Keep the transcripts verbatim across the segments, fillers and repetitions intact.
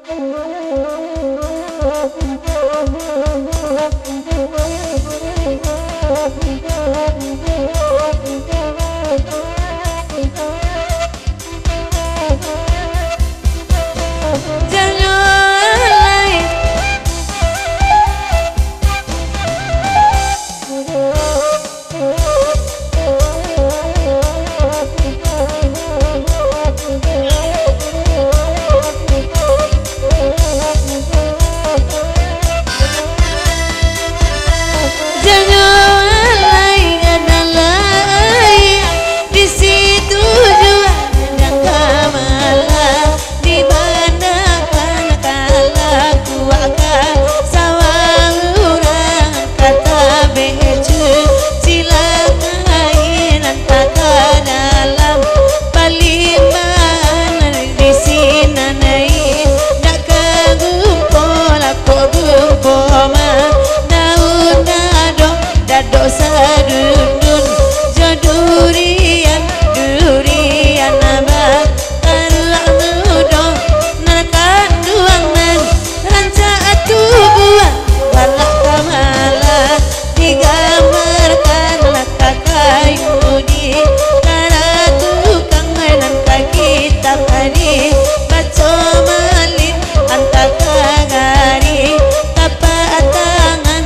Jangan lai ada lai di situ jua, jangan malah di banda kan kalakuakan saurang kata bece, cilaka inan kata dalam palimbangan di sinan ai, dak ka gumpo lako gumpo ma, daun dado, dado sadundun, jo durian, durian abang, taruak mudo, nan kanduang nan rancak tubuah, balak ka malah digambarkan lah ka kayu di kara tukang nan ka kitab tadi, baco malin antah ka gari, tapak tangan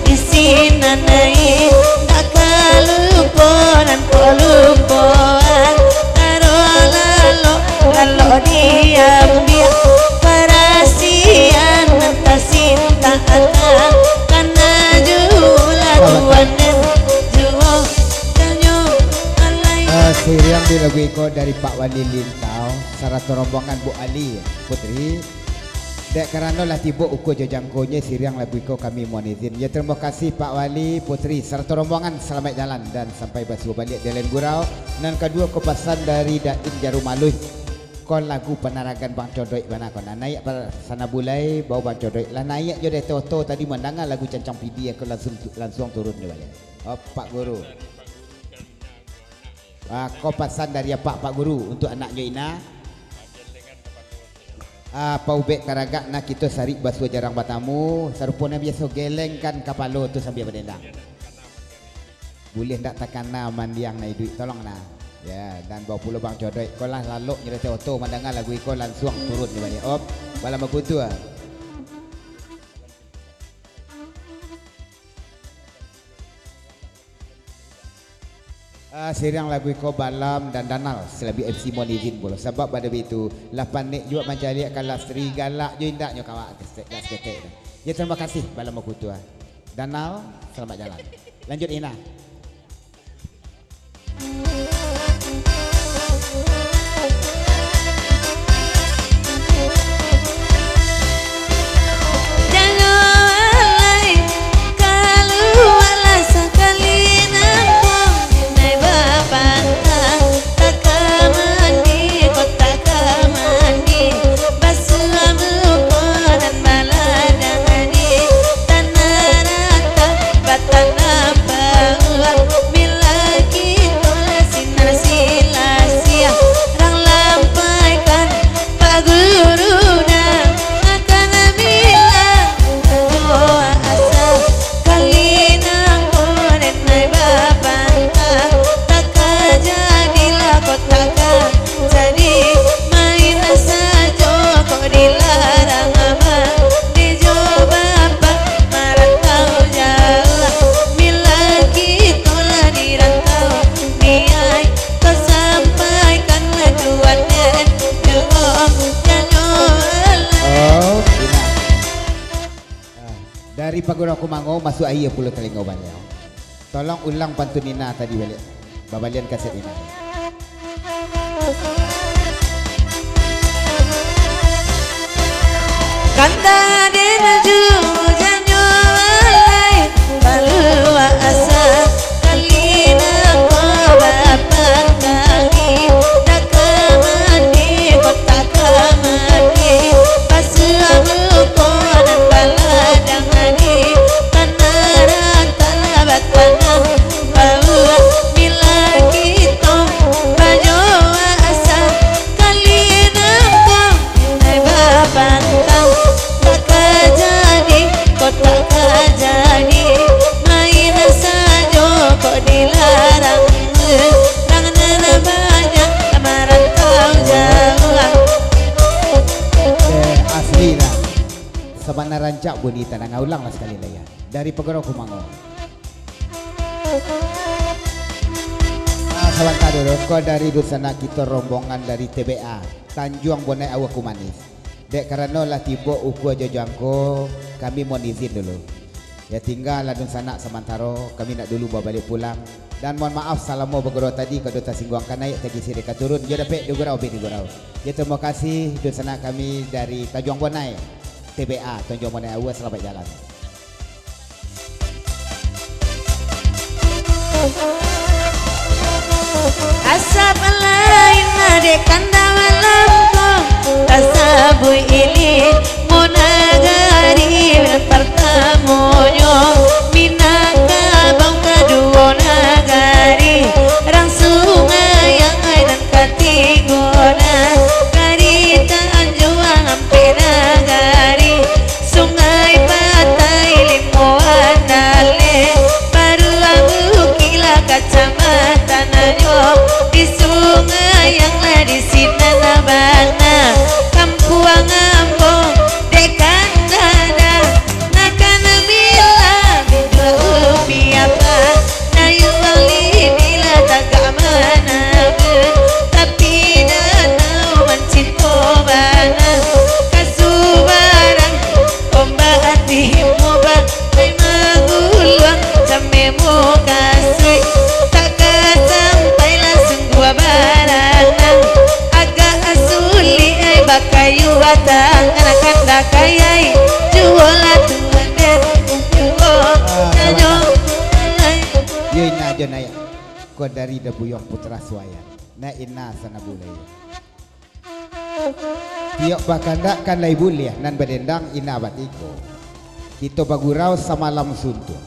di sinan ai, dak ka lupo nan ko lupoan, taro lalok, lalok diambiak, parasian nan tasintak ata, kana juo lah tuan nan juo, tanyo alai. Ah, siriang di lagu iko dari Pak Wali Lintau, sarato rombongan Bu Ali, Putri. Dek karano lah tibo ukua jo jangkonyo, siriang lagu iko kami mohon izin. Yo, tarimo kasih Pak Wali, Putri, sarato rombongan, salamaik jalan dan sampai basuo baliak di lain gurau. Nan kaduo ko pasan dari Daim Jarum Aluih. Ko lagu panaragan Bang Codoik bana ko. Nah, naiak pa-, sana bulai, bau Bang Codoik. Lah naiak jo dari oto tadi mandanga lagu Cancang Pidi, ko lansuang tu-, lansuang turun jo baliak. Oh, Pak Guru. Ah, ko pasan dari apak, Pak Guru, untuak anaknyo Ina. Ah, paubek karagak nah kito sarik basuo jarang batamu, sarupo nan biaso gelengkan kapalo tu sambia badendang. Buliah ndak takana mandiang nah iduik, tolong nah. Ya, dan bau pulo Bang Codoik, ko lah lalok nyeretek oto mandanga lagu iko lansuang turun di baliak. Op, balam bakutu ah. Ah, siriang lagu iko Balam dan Danal, salabiah M C mohon izin pulo. Sabab bada baitu, lah panek juo mancaliak ka lastri, galak jo indaknyo kawak, dak saketek tu. Yo, tarimo kasih, Balam bakutu ah. Danal, salamaik jalan. Lanjuik, Ina. Jangan lai kalualah sakali nangko, nai bapantang, taka mandi, ko taka mandi, basuah muko nan baladang di tanah rata, batanam pauah, bila kito lah sinan sia-sia, rang lampaikan Pak Guru dah, akan bilang doa asa, kali nangko den nai bapantang, taka jadilah ko taka jadi, main sajo ko dilarang ama, di jo bapa marantau jauah, bila kito lah di rantau, niai ko sampaikan tuan den juo, janyo alah. Oh, Ina. Ah, dari Pagurau Kumango, masuak aia pulo talingo baliau. Tolong ulang pantun Ina tadi baliak. Babalian kaset Ina. Kanta den juo janyo alai, balua asa, kali nangko bapantang, taka mandi, ko taka mandi, basuah muko nan baladang di tanah rata, batanam pauah, bila kito bajoa asa, kali nangko nai bapantang. Sabana rancak bunyi tadanga, ulanglah sakali lai, ya. Dari Pagurau Kumango. Ah, sabanta dulu, ko dari dunsanak kito rombongan dari T B A, Tanjuang Bonai Aua Kumanis. Dek karano lah tibo ukua jo jangko, kami mohon izin dulu. Ya, tinggalah dunsanak samantaro, kami nak dulu babaliak pulang. Dan mohon maaf, salamo bagurau tadi, kalau tasingguang ka naiak, tagisi dek ka turun, jo dapek digurau, bek digurau. Ya, tarimo kasih, dunsanak kami dari Tanjuang Bonai, T B A, Tanjuang Bonai Aua, salamaik jalan. Asap lain na dek kanda malam ko, tasabuik ililmu nagari. Nan partamonyo Minangkabau, kaduo nagari, rang Sungai Angin nan katigo nagari, Tanjuang Ampek nagari. Sungai Patai limo andaleh, baruang Bukik lah kacamatan Tanjuang, di Sungai Angin lah di sinan bana, kampuang ambo dek kanda da, nak kana mila minjual ubi apa, nayuang lidi lah tagak manabe, tapi danau mancinto bana, kasubaran ombak atimu ba, lai manguluang camemu kasuik, tak ka sampai lah sungguah baranang, agak sulik ai bakayu batang, anak kanda kayai juo lah tuan dek, juo tanyo lai. Yo, ina jo naiak, ko dari Dabuyuang Putra Suayan, na ina sana bulai. Tiok bakandak kan lai buliah, nan badendang ina batiko. Kito bagurau samalam suntuang,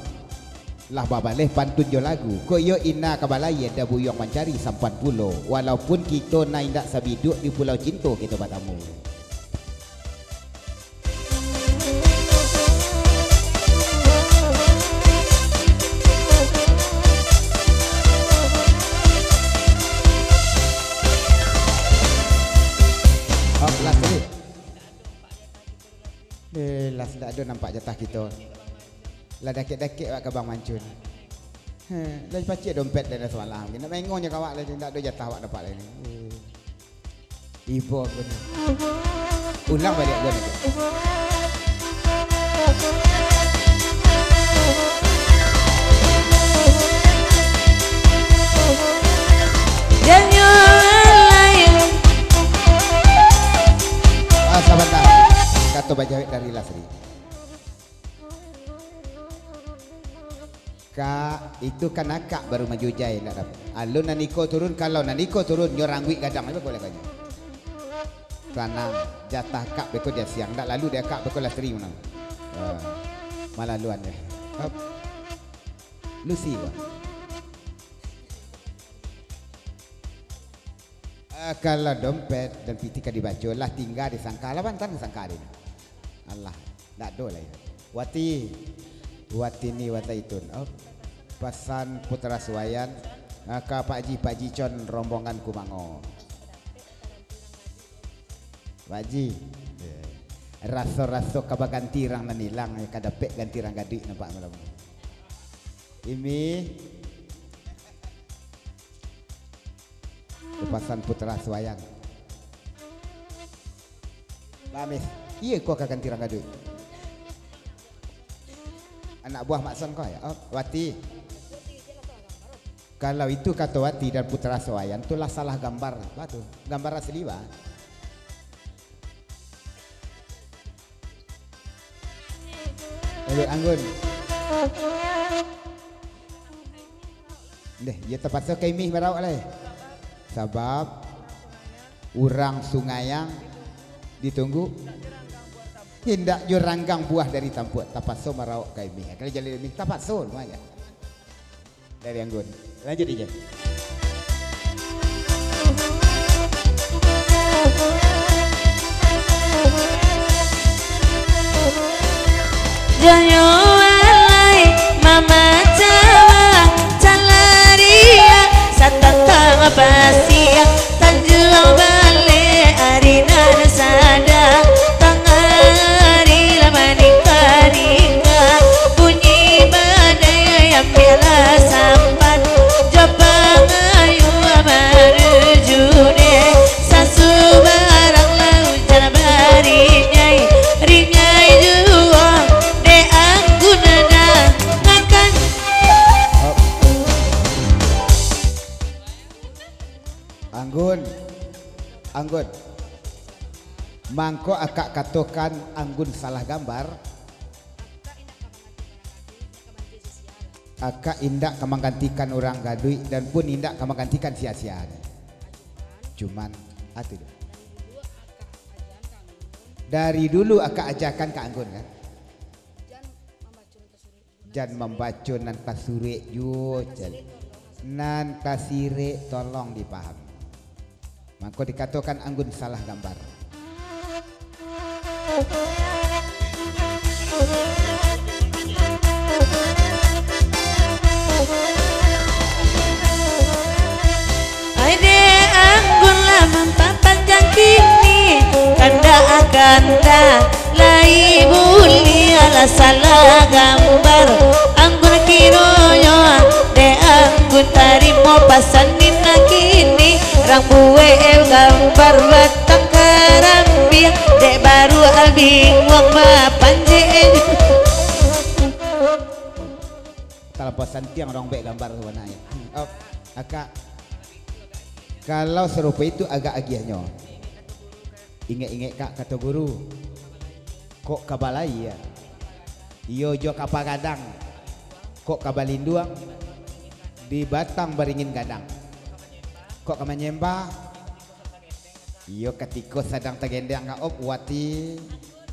lah babaleh pantun jo lagu. Kok iyo ina ka balayia, Dabuyuang mancari sampan pulo. Walaupun kito nan indak sabiduak, di Pulau Cinto kito batamu. Oh, last tadi. Eh, last ndak ado nampak jatah kito. Lah dakek-dakek awak ka Bang Mancun. Heh, lah paciak dompet dari samalam. Nak mengong je ka awak lah, ndak ado jatah awak dapat lai ni. Eh. Ibo ko ni. Ulang baliak ko ni. Janyo alai. Ah, sabanta. Kato bajawek dari Lasri. Kak, itu kan akak baru manjujai, ndak dapek. Alun nan iko turun, kalau nan iko turun, nyo rangguik gadang, apo boleh kanyo. Tanang, jatah akak beko dia siang, ndak lalu dia akak beko Lasri mano. Ah, malaluan dia. Hop. Lusi, Bang. Ah, kalau dompet dan pitih ka dibaco, lah tingga di sangka, lah pantang sangka di. Alah, ndak ado lai. Wati, watini wataitun. Oh, pasan Putra Suayan, ah, ka Pak Ji, Pak Ji Con rombongan Kumango. Pak Ji, raso-raso ka baganti rang nan ilang, ka dapek ganti rang gaduik nampak malam ni. Imi. Kupasan Putra Suayan. Bamis. Iyo ko ka ganti rang gaduik. Anak buah Mak Son ko ya. Oh, Wati. Kalau itu kato Wati dan Putra Suayan tu lah salah gambar. Apa tu? Gambar asli, bah. Elok anggun. Deh, iyo tapaso ka imih barauk lai. Sabab urang Sungayang ditunggu. Indak jo ranggang buah dari tampuak, tapaso marauk ka imih. Kalau jaleh imih, tapaso lumah aja. Dari anggun. Lanjut, D J. Janyo alai mamacama, calariak satantang pasiak, Tanjuang baleh ari nan sadang, tangah ari lah Mangko akak katokan anggun salah gambar. Akak indak ka manggantikan urang gaduik dan pun indak ka manggantikan sia-sia. Cuman, atu tu. Dari dulu akak ajakan ka anggun kan. Jan mambaco nan tasirek juo, jan. Nan tasirek tolong dipahami. Mangko dikatokan anggun salah gambar. Ai dek anggun lah mampapanjang kini, kandak-kandak lai buliah lah salah gambar. Anggun kironyo dek anggun tarimo pasan nan kini, rambuek gambar batang karambia, dek baru abih uang bapanjek. Talampau santiang urang bek gambar tu bana, ya. Oh, akak. Kalau sarupo itu agak agiahnyo. Ingek-ingek kak kato guru. Kok ka balai, ya? Iyo jo kapa gadang. Kok ka balinduang. Di batang baringin gadang. Kok ka manyembah. Iyo, katiko sadang tagendang ka op wati.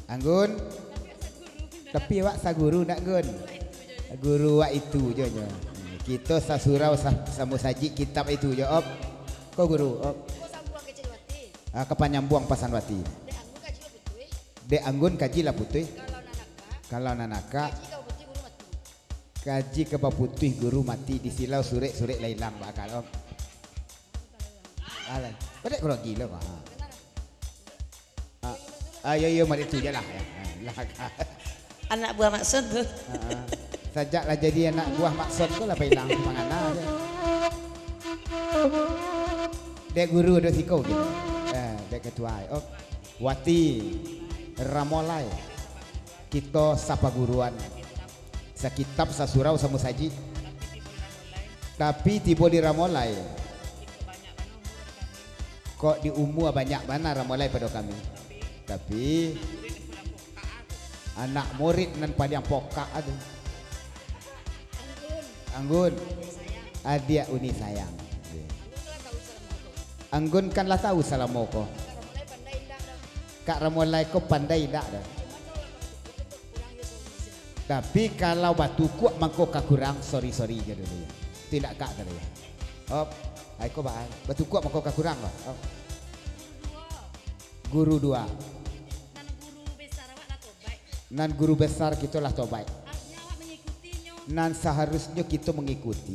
Anggun. Tapi awak saguru ndak, Gun? Guru awak itu jo nyo. Kito sasurau sa-, samo sajik kitab itu jo, op. Ko guru, op. Ah, ka panyambuang pasan wati. Dek anggun kaji lah putuih. Kalau nan akak. Kaji ka baputuih guru mati di silau surek-surek lah ilang bakal, op. Alah, padek grogi lo, ha. Ah, ah, iyo, iyo, mari tu je lah, ya. Ha, lah, ka. Anak buah Maksud tu. Ha, ha. Sajak lah jadi anak buah Maksud tu lah pailang mangana je. Dek guru ado siko gitu. Eh, dek ketua. Oh, wati, ramolai. Kito sapaguruan. Sakitab, sasurau, samusajik. Tapi tibo di ramolai. Kok di umua banyak bana ramolai pado kami. Tapi, anak murid nan paliang pokak tu. Anggun. Adiak Uni sayang. Anggun kan lah tahu salamo ko. Kak ramolai ko pandai indak doh. Tapi kalau batukuak mangko ka kurang, sorry-sorry je dulu ya. Itu indak kak tadi ya. Op, ai ko baai. Batukuak mangko ka kurang lah. Op. Guru dua. Nan guru besar kito lah tobaik. Nan saharusnyo kito mangikuti.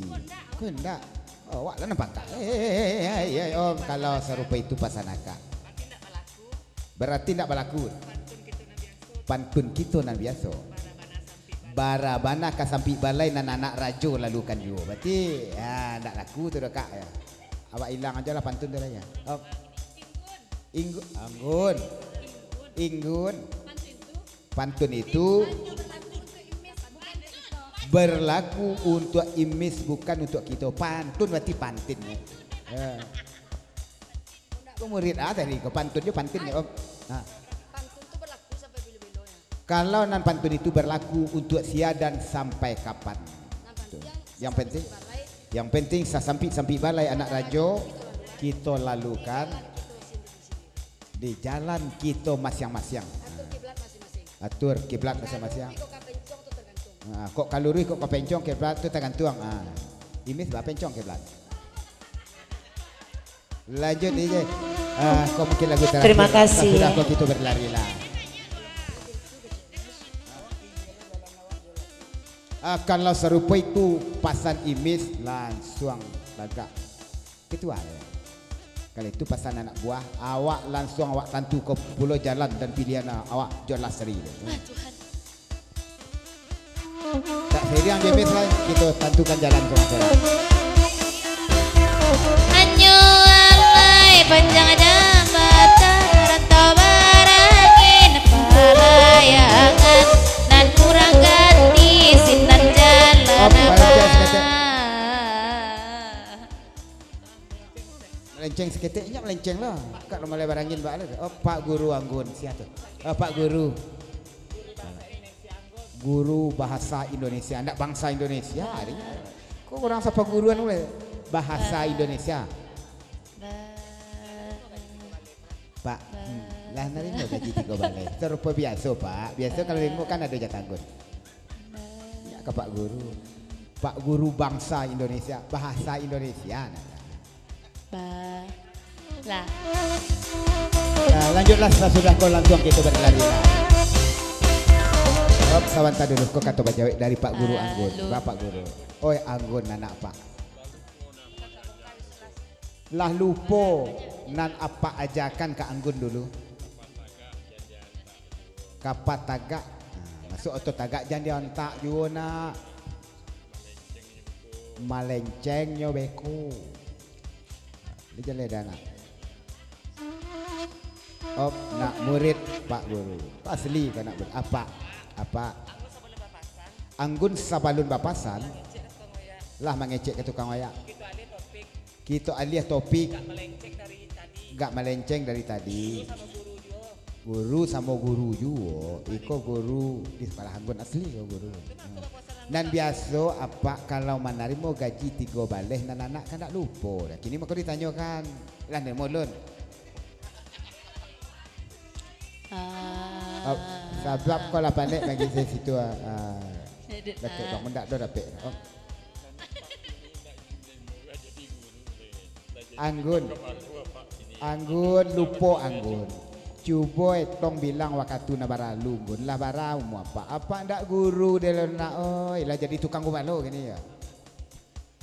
Ko ndak? Awak lah nan pangka. Eh, eh, eh, eh, eh, eh, om, kalau sarupo itu pasan akak. Barati ndak balaku. Pantun kito nan biaso. Bara bana ka sampik balai nan anak rajo lalukan juo. Barati, ya, ndak laku tu doh, Kak, ya. Awak ilang ajo lah pantun tu lah, ya. Om. Inggu-, anggun. Inggun. Pantun itu berlaku untuk Imis, bukan untuk kito. Pantun barati pantin. Ya. Ko murid ah tadi ko, pantun jo pantin yo, Om. Ha. Kalau nan pantun itu berlaku untuk sia dan sampai kapan. Yang penting, yang penting sasampik-sampik balai anak rajo, kito lalukan di jalan kito masiang-masiang. Atur kiblat masing-masing. Atur kiblat masing-masing. Ha, kok ka luruih, kok ka pencong kiblat tu tagantuang. Ha. Imis ba pencong kiblat. Lanjut, D J. Ah, ko mungkin lagu terakhir. Terima kasih. Sudah ko kito berlari lah. Ah, kalau sarupo itu pasan Imis, lansuang tagak. Ketua, ya. Kalau itu pasan anak buah, awak lansuang awak tantu ko pulo jalan dan pilihan awak jo Lasri. Ah, Tuhan. Tak seriang Imis lah, kito tantukan jalan sorang-sorang. Hanyo alai panjang jambatan, rantau barangin palayangan, nan kurang ganti sinan jalan. Apa, apa, apa? Melenceng Ketek inyo melenceng lah. Kak lo malai barangin bak lah. Oh, Pak Guru Anggun, sia tu? Oh, Pak Guru. Guru bahasa Indonesia, ndak bangsa Indonesia, adanya. Kok urang sapa guru anu leh? Bahasa Indonesia. Ba- Pak, hmm, lah narimo gaji tigo baleh. Sarupo biaso, Pak. Biaso kalau narimo kan ado jatah anggun. Ya, ka Pak Guru. Pak Guru bangsa Indonesia, bahasa Indonesia. Ba-, lah. Nah, lanjutlah, sudah ko lansuang kito barlari lah. Hop, sabanta dulu, ko kato bajawek dari Pak Guru Anggun. Halo. Bapak Guru. Oi, Anggun, anak Pak. Lah lupo nan Apak ajakan ka Anggun dulu. Kapa tagak. Nah, masuak oto tagak jan diantak juo nak. Malencengnyo beko. Di jaleh dah nak. Op, nak murid Pak Guru. Asli ka nak murid. Apak. Apak. Anggun sabalun bapasan. Lah mangecek ka tukang oyak. Kito aliah topik. Gak melenceng dari tadi. Guru samo guru juo. Iko guru di sekolah Anggun asli ko guru. Nan biaso Apak kalau manarimo gaji tigo baleh nan anak kan dak lupo dah. Kini mako ditanyokan. Lah nemo lun. Ah. Sabab ko lah panek bagi saya situ, ah, ah. Dakek bang, ndak do dapek. Oh. Anggun. Anggun, lupo Anggun. Cubo etong bilang wakatu nan baralu, Anggun. Lah bara umua Apak. Apak ndak guru deh lo nak, oi. Lah jadi tukang gubalo kini yo.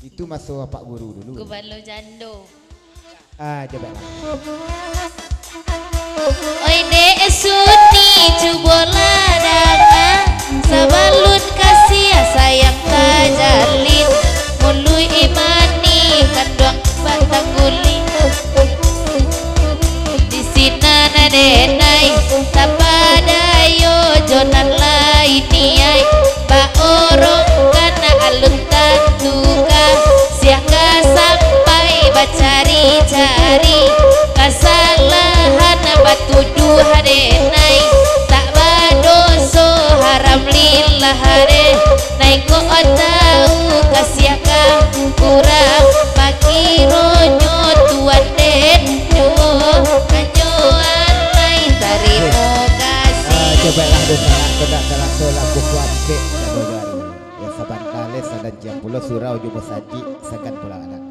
Itu maso Apak guru dulu. Gubalo jando. Ah, coba. Oi dek Suni, cubolah danga, sabalun kasiah sayang tajalin, muluik manih kanduang batang guling. Di sinan denai, tapadayo jo nan lai niaik, baorongkan alun tantu ka, siah ka sampai bacari-cari, kasalahan batuduah denai, tak badoso haram lillah deh. Nai kok tau kasiah ka urang, pakironyo tuan den juo, hanyo alai tarimo kasih. Ah, cobalah dosa, kau dak talaso lah buku ampek, saudari. Ya, sabanta le sadan ciang pulo surau jo basajik, sagan pulang anak.